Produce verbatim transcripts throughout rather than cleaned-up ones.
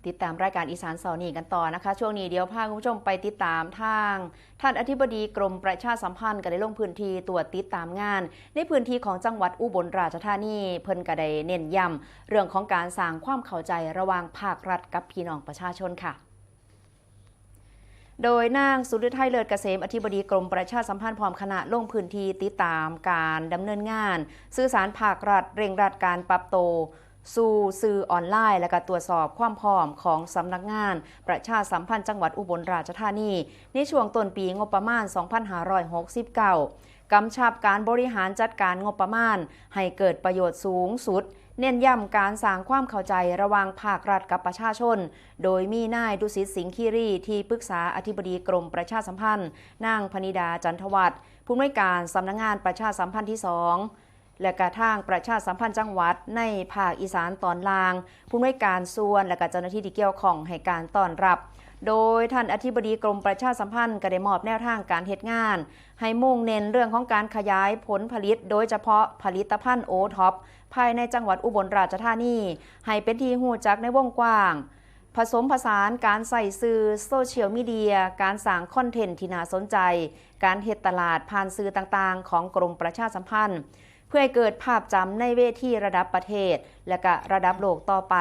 ติดตามรายการอีสานเสาร์นี้กันต่อนะคะ ช่วงนี้เดี๋ยวพาคุณผู้ชมไปติดตามทาง ท่านอธิบดีกรมประชาสัมพันธ์ก็ได้ลงพื้นที่ตรวจติดตามงาน ในพื้นที่ของจังหวัดอุบลราชธานี เพิ่นก็ได้เน้นย้ำเรื่องของการสร้างความเข้าใจระหว่างภาครัฐกับพี่น้องประชาชนค่ะ โดยนางสุฤทัยเลิศเกษม อธิบดีกรมประชาสัมพันธ์พร้อมคณะลงพื้นที่ติดตามการดำเนินงาน สื่อสารภาครัฐ เร่งรัดการปรับโตสู่สื่อออนไลน์ และก็ตรวจสอบความพร้อมของสำนักงานประชาสัมพันธ์จังหวัดอุบลราชธานี ในช่วงต้นปีงบประมาณ สองพันห้าร้อยหกสิบเก้า กำชับการบริหารจัดการงบประมาณให้เกิดประโยชน์สูงสุด เน้นย้ำการสร้างความเข้าใจระหว่างภาครัฐกับประชาชน โดยมีนายดุสิต สิงห์คีรี ที่ปรึกษาอธิบดีกรมประชาสัมพันธ์ นางพนิดา จันทวัฒน์ ผู้อำนวยการสำนักงานประชาสัมพันธ์ที่สอง และกระทั่งประชาสัมพันธ์จังหวัดในภาคอีสานตอนล่าง ผู้อำนวยการส่วน และก็เจ้าหน้าที่ที่เกี่ยวข้องให้การต้อนรับ โดยท่านอธิบดีกรมประชาสัมพันธ์ก็ได้มอบแนวทางการเฮ็ดงาน ให้มุ่งเน้นเรื่องของการขยายผลผลิต โดยเฉพาะผลิตภัณฑ์โอท็อปภายในจังหวัดอุบลราชธานี ให้เป็นที่ฮู้จักในวงกว้าง ผสมผสานการใส่สื่อโซเชียลมีเดีย การสร้างคอนเทนต์ที่น่าสนใจ การเฮ็ดตลาดผ่านสื่อต่างๆ ของกรมประชาสัมพันธ์ เพื่อให้เกิดภาพจำในเวทีระดับประเทศ และก็ระดับโลกต่อไป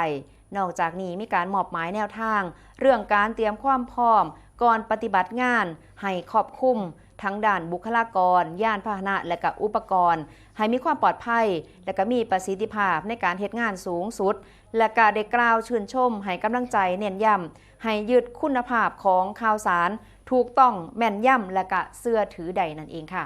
นอกจากนี้มีการมอบหมายแนวทาง เรื่องการเตรียมความพร้อมก่อนปฏิบัติงาน ให้ครอบคลุมทั้งด้านบุคลากร ยานพาหนะ และก็อุปกรณ์ ให้มีความปลอดภัย และก็มีประสิทธิภาพในการเฮ็ดงานสูงสุด และก็ได้กล่าวชื่นชมให้กำลังใจเน้นย้ำให้ยึดคุณภาพของข่าวสาร ถูกต้องแม่นยำและก็เชื่อถือได้นั่นเองค่ะ